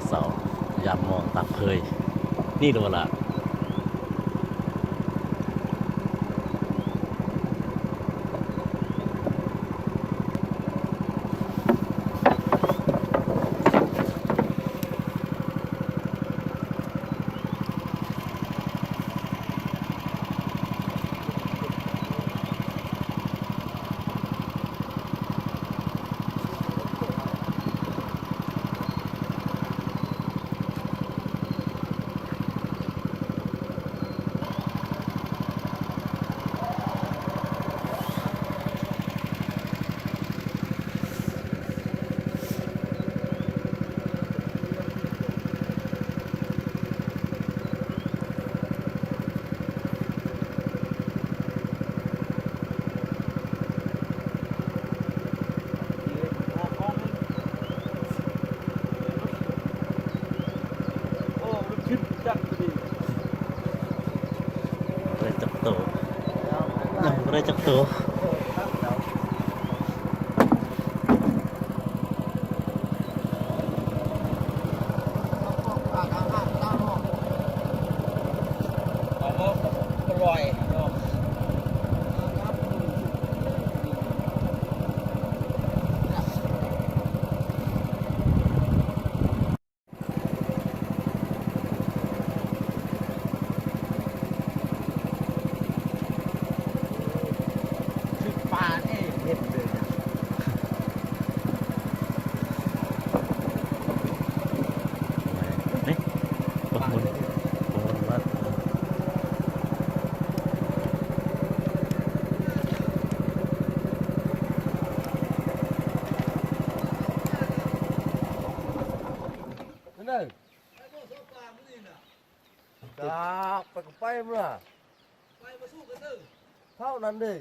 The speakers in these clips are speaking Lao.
ເສົາໆ ຍາມມອງຕາມເຄີຍ ນີ້ໂລລະ. ບໍ່ໄດ້ຈັກໂຕ ຍັງບໍ່ໄດ້ຈັກໂຕ. ຖືກປາແທ້ເຫັນເລີຍນະ ນີ້ ປາໝຸນ ປາໝຸນວັດ. ໄປບໍ່ຊອກປາມື້ນີ້ນະ? ຈັກ ໄປກໍໄປເມື່ອ ໄປບໍ່ສູ້ກັນເດີ ເທົ່ານັ້ນເດ້.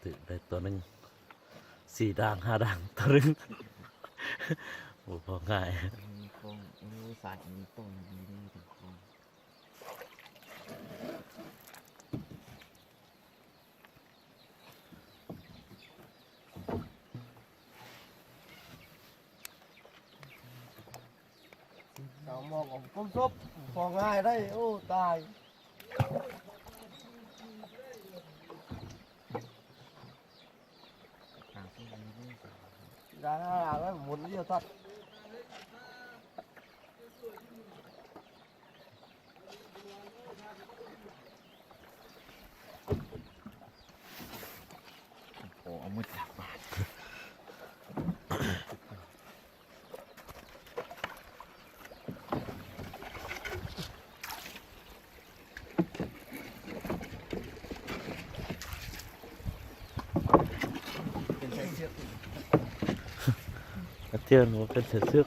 ຖືກໄດ້ຕົວໜຶ່ງ ສີ່ດ່າງ ຫ້າດ່າງ ຕົວໜຶ່ງ ບໍ່ພໍງ່າຍ. ມີຂອງ ເອີ ສາຍມີຕົວດີເດ້ ຖືກຂອງ. ເອົາໝອກອອກກົ້ມສົບ ພໍງ່າຍໄດ້. ໂອ້ ຕາຍ ໄດ້ ໝູນດຽວທັດ. ໂອ້ ເອົາມືຈັບບາດ ເປັນສາຍເຊືອກ ອາເຈີນບໍ່ເປັນສາຍເຊືອກ.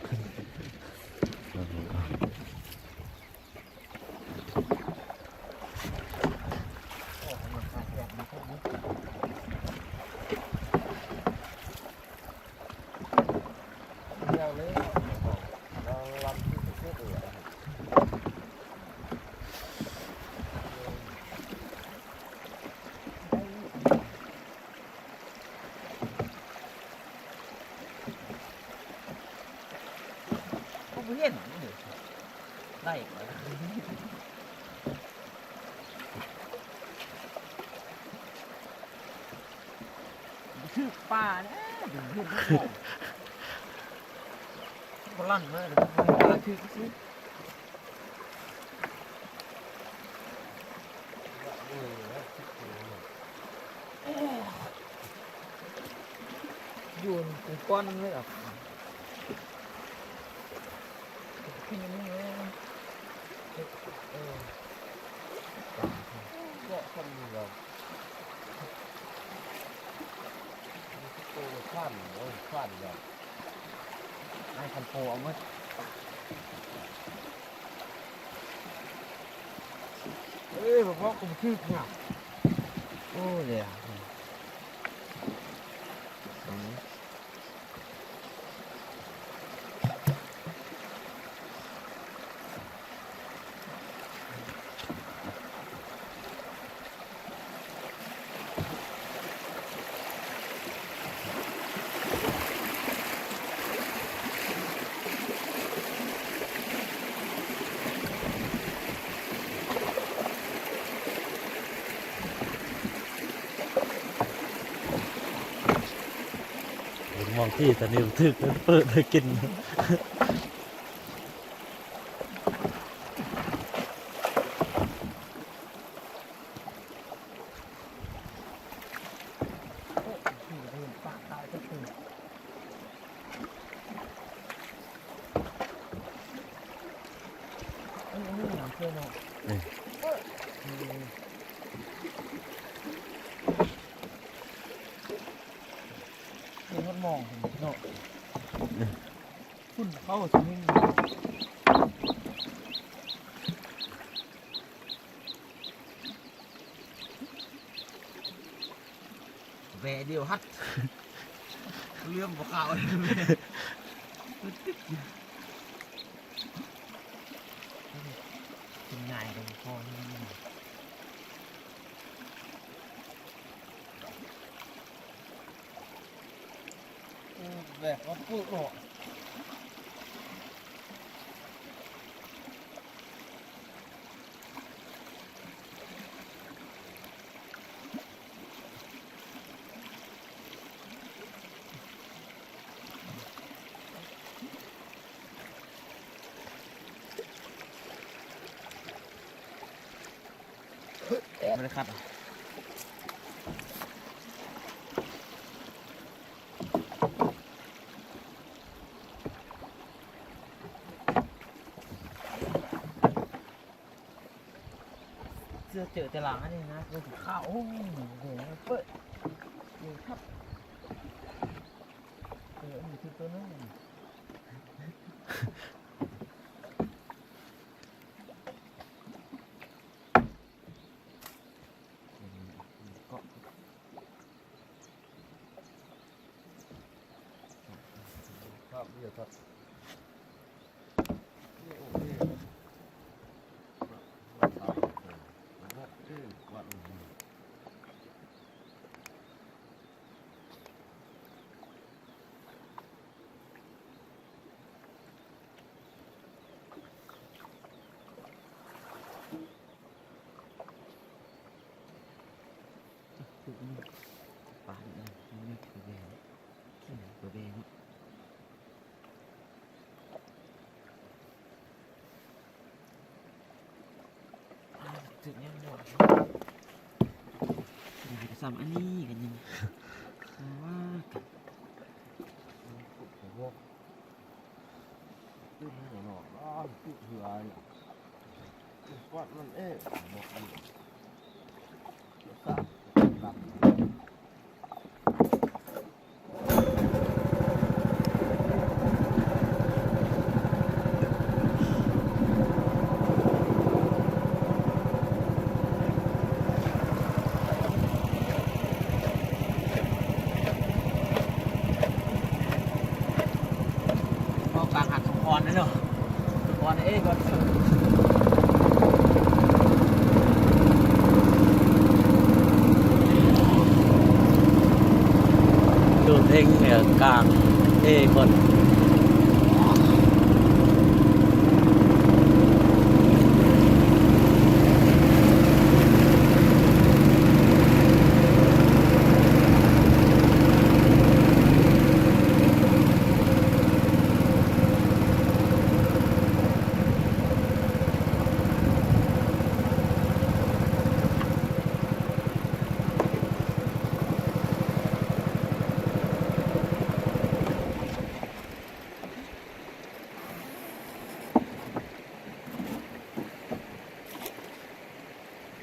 ບໍ່ເຫັນເດ້ ໄລ່ ຖືກປາແດ່ ເຫັນບໍ່? ບໍ່ລັນມາເດ້ ປາຖືກຊື່. ໂອ້ຍ ຢູ່ກູກ່ອນເລີຍອ່ະ ຂຶ້ນນີ້ເລີຍ ເອີ ເກາະຄົນນີ້ແລ້ວ ໂຕຂ້າມ ໂອ້ຍ ຂ້າມແລ້ວ. ອ້າຍຄັນໂປເອົາໝົດ ເອີ ບໍ່ພໍກໍບໍ່ຖືກຫຍັງ ໂອ້ຍ ແລ້ວ ເ ທີ່ຕອນນີ້ຖືກເປີດໃຫ້ກິນ. ນີ້ ນີ້ຫຍັງເທື່ອເນາະ ນີ້ ນີ້ຮອດມອງເນາະ ຝຸ່ນເຂົ້າຊິ ແວ່ດຽວຮັດ ເລື່ອງບໍ່ເຂົ້າ ກິນງ່າຍກໍບໍ່ພໍ ແບກມາປຸເນາະ. ບໍ່ໄດ້ຂັດ ເສື້ອເຈີແຕ່ຫຼັງອັນນີ້ນະ ລົງຂາວ ໂອ້ຍ ເບິ່ງເປີດ ເອີ ຄັບ ເອີ ອັນນີ້ຄືຕົວນັ້ນ ເກາະ ຄັບ ເດີຄັບ. ຖືກຍັງບໍ່ ຊຳອັນນີ້ກັນຍັງ ວ່າກັນ ຕຶ້ມເນາະ ຕຶ້ມເຫືອ ກວາດມັນເອງ ບໍ່ອັນ ເວົ້າກາງຫາດສົມພອນເດ້ເນາະ ສົມພອນເອກ່ອນ. ຢູ່ເທິງເໜືອກາງເອກ່ອນ.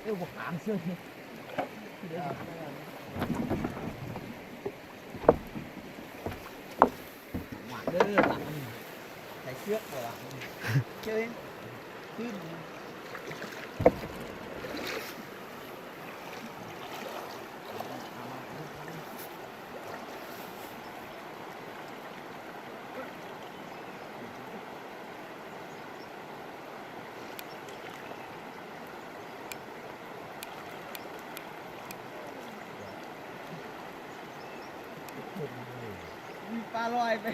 ເອີ ບໍ່ກາງເຊີຍ ມາເດີ ຕັດມັນ ໃສ່ເຊືອກບໍ່ລະ ເຈີ ຂຶ້ນ. ມີປາລອຍໄປ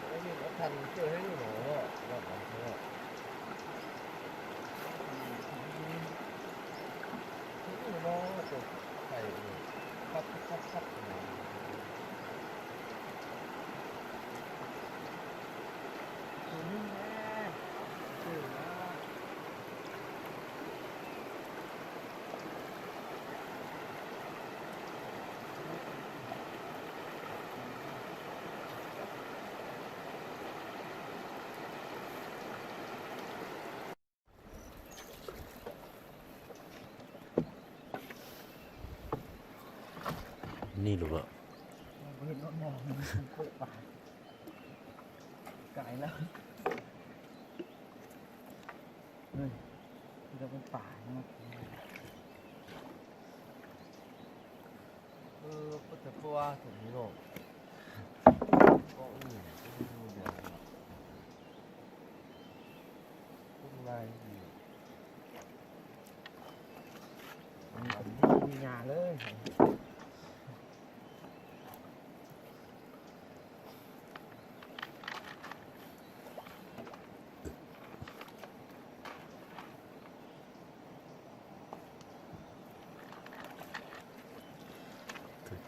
ເອີ ມີບໍ່ທັນເຈີໃຫ້ເນາະ ວ່າກັນເຖາະ. ນີ້ເນາະ ຕົວໄຂ່ນີ້ ນີ້ຫຼືບໍ່? ເຮົາບໍ່ເຫັນຮອດໝໍ້ ມັນໂປະປາກ ກາຍແລ້ວ. ເຮີ້ຍ ມັນຈະເປັນປາເນາະ. ເອີ ປະຕະປົວ ເຖິງນີ້ເນາະ ເກາະອື່ນ ເປັນໄງ? ມີຫຍ້າເລີຍ.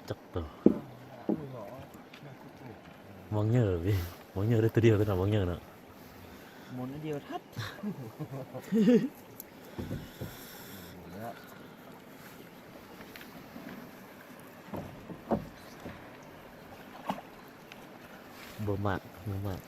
ຈັກໂຕ ມອງເຍີ ມອງເຍີໄດ້ໂຕດຽວເລີຍນະ ມອງເຍີນະ. ໝູນດຽວທັດ ບໍ່ມາກ ບໍ່ມາກ.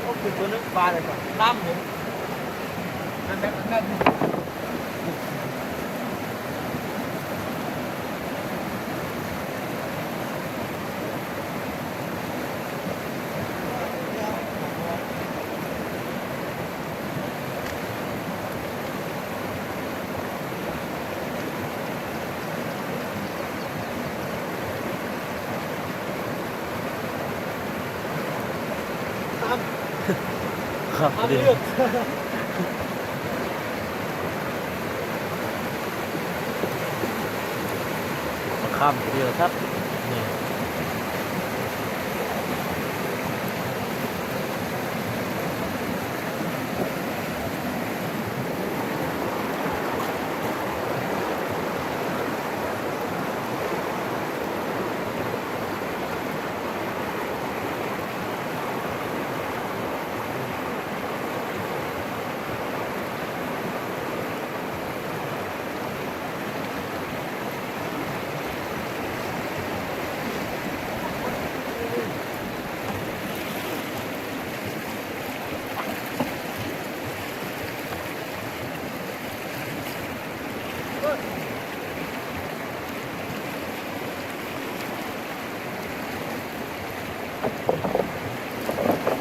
ໂອ້ ຂຶ້ນຕົວໜຶ່ງປາເລີຍ ຂ້າມເລີຍ ນັ້ນແຫຼະ ນັ້ນ. ຂ້າມ ຂ້າມ ຂ້າມເລີຍ ຂ້າມເລີຍຄັບ ນີ້.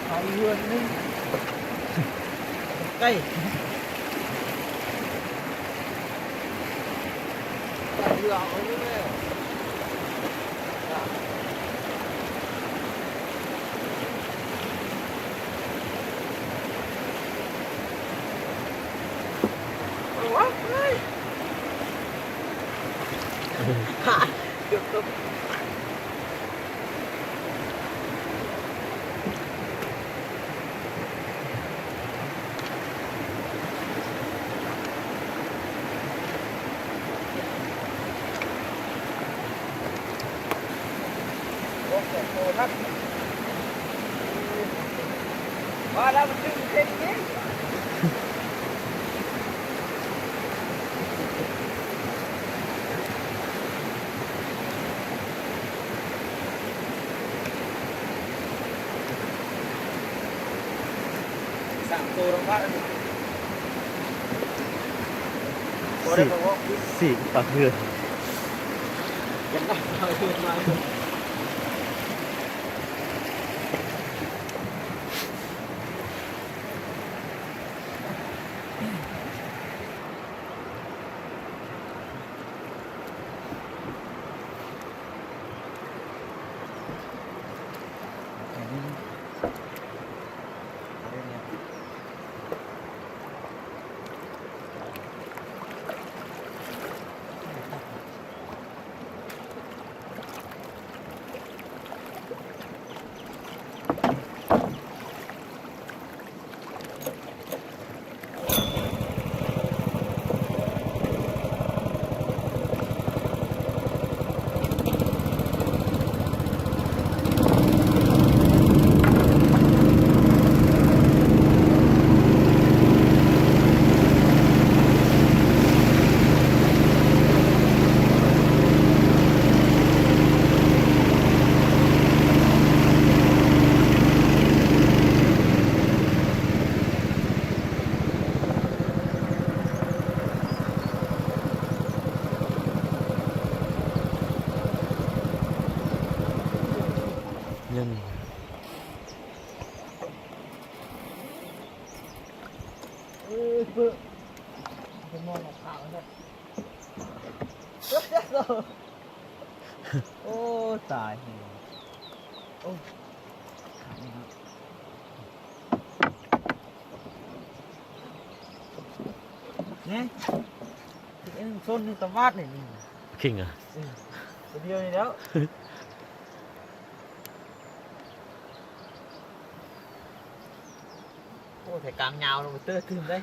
ໄປເຮືອນໜຶ່ງ ໃກ້ ໄປເຮືອນໜຶ່ງແລ້ວ. ວ່າແລ້ວມັນດຶງເສັ້ນນີ້ ສາມໂຕລະບາດ ສີ່ ສີ່ປາກເຮືອ. ຍັງ ເອີຍ ເປີດ ເປັນມອງຂາວແທ້. ໂອ້ ຕາຍແຮງ ໂອ້ ຂາດນີ້ເນາະ ນີ້ ເອັງຊົນນີ້ຕະວາດນີ້ ຄິງອະ ເອີ ຕົວດຽວນີ້ແລ້ວ. ໂອ້ ແຖກາງຍາວລົງໄປເຕີຕື່ມໄດ້.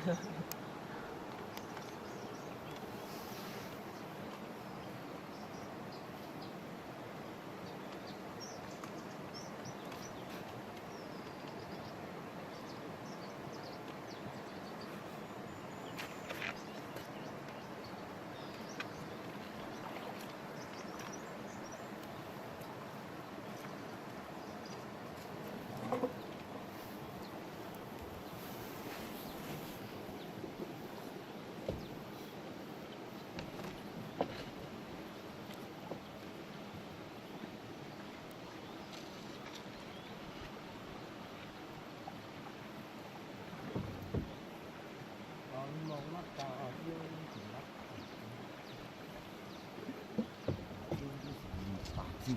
ປາຊິ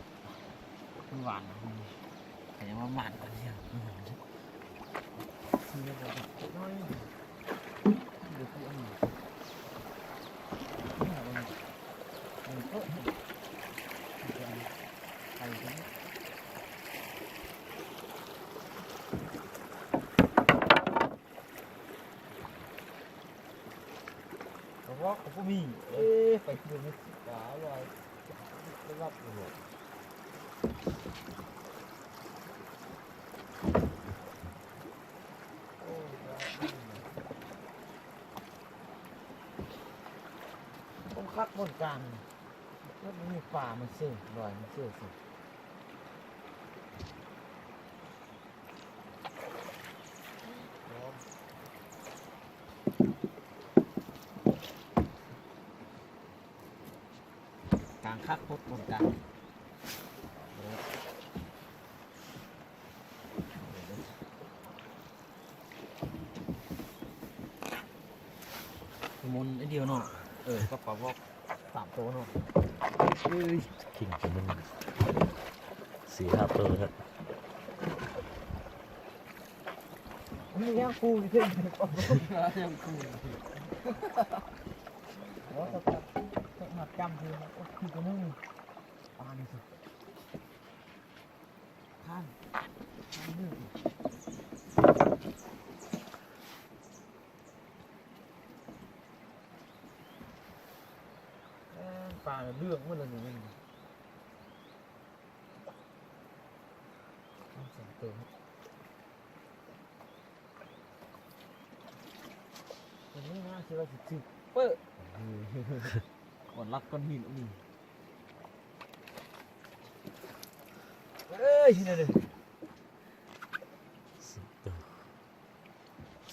ຄືຫວານ ໃຜວ່າຫວານກວ່ານີ້. ເພາະວ່າເຂົາບໍ່ມີ ເອີ ໄປເຮືອນມັນຊິກາວ່າໄປລັບຢູ່. ໂອ້ຍ ຄົງຄັກບ່ອນກາງ ແລ້ວມັນມີປາມາເຊີ ລອຍມາເຊີ. ກາງຄັກໂພດ ຄົນກາງ ໝູນອັນດຽວເນາະ. ເອີ ກໍປາວອກສາມໂຕເນາະ. ເອີຍ ຄິງຈະມຶນ ສີ່ຫ້າໂຕແທ້. ນີ້ຍັງປູຢູ່ເທິງ ຍັງປູ. ໂອ້ ຕັກ ຕັກ ຕັກ ມັດຈຳຄື ໂອ້ ຄືກະໜຶ່ງ ປານນີ້ຊິ ທ່ານ ທ່ານນີ້ ເອີ ປາເຫຼືອງໝົດແລ້ວນີ້. ສອງໂຕ ມັນໜ້າຊິວ່າຊິຖືກເປີ້ ບ່ອນລັກກ້ອນຫີນອັນນີ້. ເອີຍ ນີ້ເດ້ ສອງໂຕ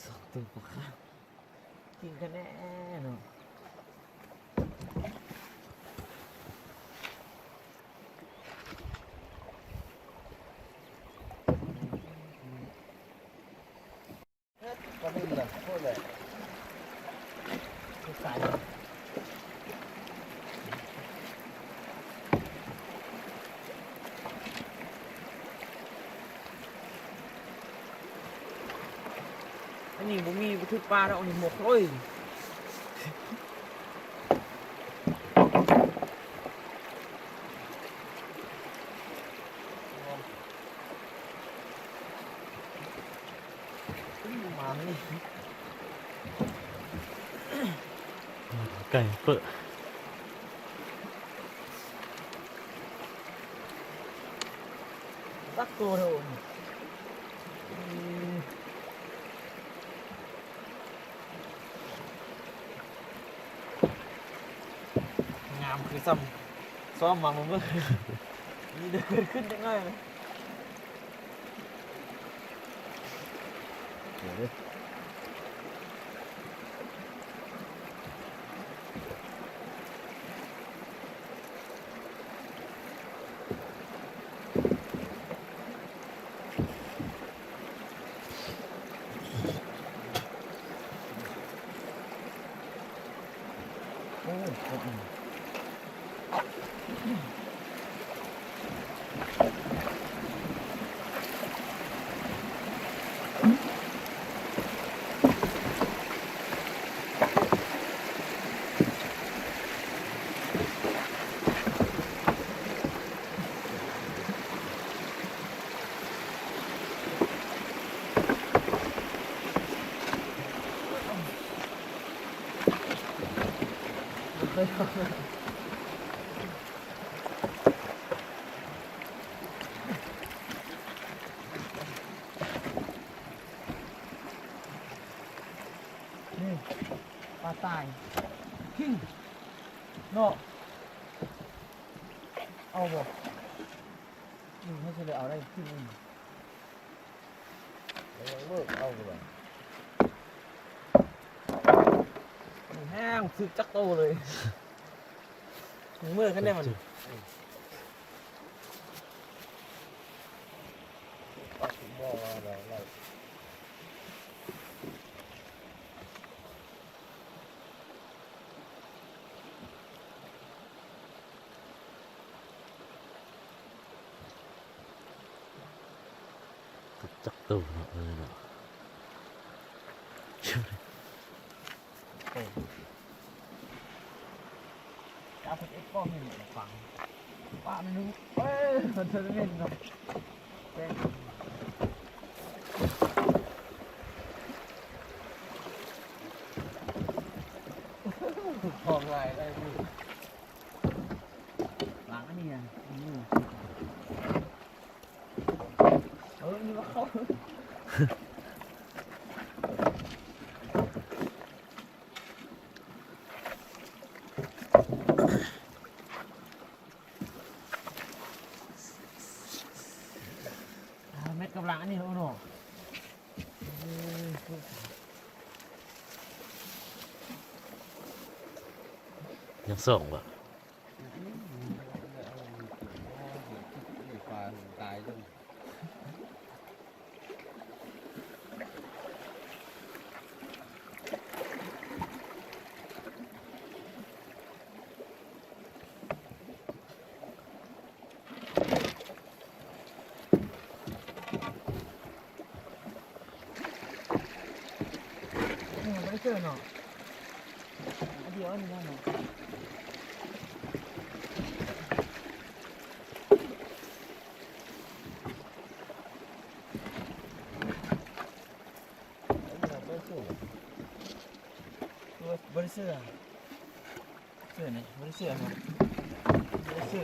ສອງໂຕປາຄາ. ກິນກັນແນ່ເນາະ. ອັນນີ້ບໍ່ມີ ບໍ່ຖືກປາດອກ ເຫັນໝົກເລີຍ. ມານີ້ ໄກ່ເປີະ ຕັກໂຕເດີ. ງາມຄືຊ້ຳ ຊ້ອມມາເມື່ອ ມີແຕ່ເກີດຂຶ້ນຈັກໜ້ອຍ. ນີ້ ປາຕາຍ ຄິງ ເນາະ ເອົາບໍ່? ນີ້ ເຮົາຊິໄດ້ເອົາໄດ້ຄືນນີ້ ເອົາບໍ່? ແຮງ ຖືກຈັກໂຕເລີຍ ມືກັນແດ່ມັນ. ຈັກໂຕເນາະ ເອີເນາະ ເອີ ເອົາເອັດກອງນີ້ມາຝັງ ປາໜຶ່ງ ເອີ ມັນເຖິງເຫັນເນາະ ແປ້ງ ຂອງຫຼາຍໄດ້ ລ້າງອັນນີ້ນະ ເອີ ນີ້ວ່າເຂົ້າ ເມັດກຳລັງອັນນີ້ເນາະ ຍັງສອງບໍ່? ປາຕາຍຈັ່ງ ບໍ່ໄດ້ເຈີເນາະ ດຽວນີ້ເນາະ ບໍ່ໄດ້ເຈີ ບໍ່ໄດ້ເຈີ. ເສື້ອນີ້ ບໍ່ໄດ້ເສື້ອເນາະ ບໍ່ໄດ້ເສື້ອ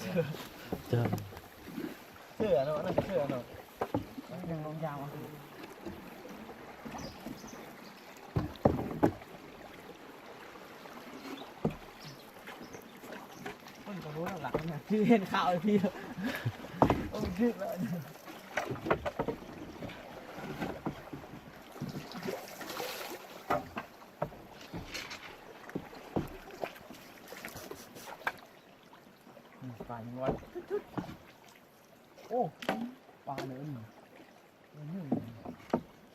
ເສື້ອ ເສື້ອເນາະ ອັນນັ້ນກໍເສື້ອເນາະ ຍັງລົງຍາວ ເພິ່ນກໍຮູ້ແລ້ວລະ ຄືເຫັນຂ່າວໄອ້ພີ້ ໂອ້ ຖືກແລ້ວ. ປາຍັງລອຍ ໂອ້ ປາເລີຍ ອືມ.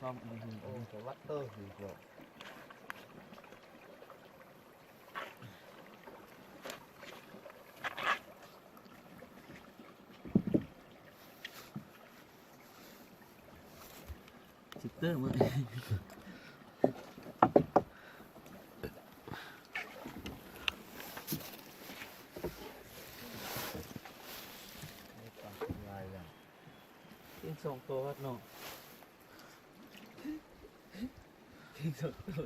ຊອມອີກ ໂອ້ ສະຫວັດເຕີ ຊິເຕີມາ ກິນສອງໂຕເນາະ ກິນສອງໂຕ.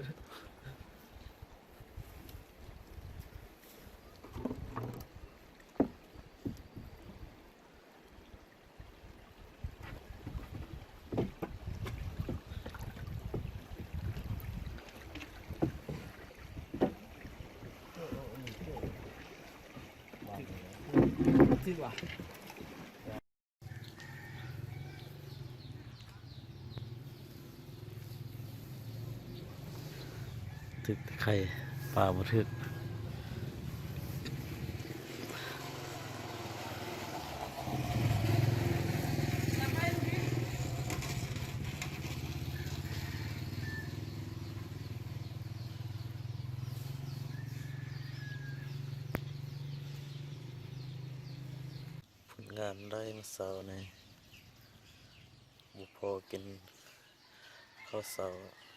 ຖືກວ່າ ຖືກແຕ່ໄຂ່ ປາບໍ່ຖືກ. ຜົນງານໄດ້ມື້ເຊົ້ານີ້ ບໍ່ພໍກິນເຂົ້າເຊົ້າ.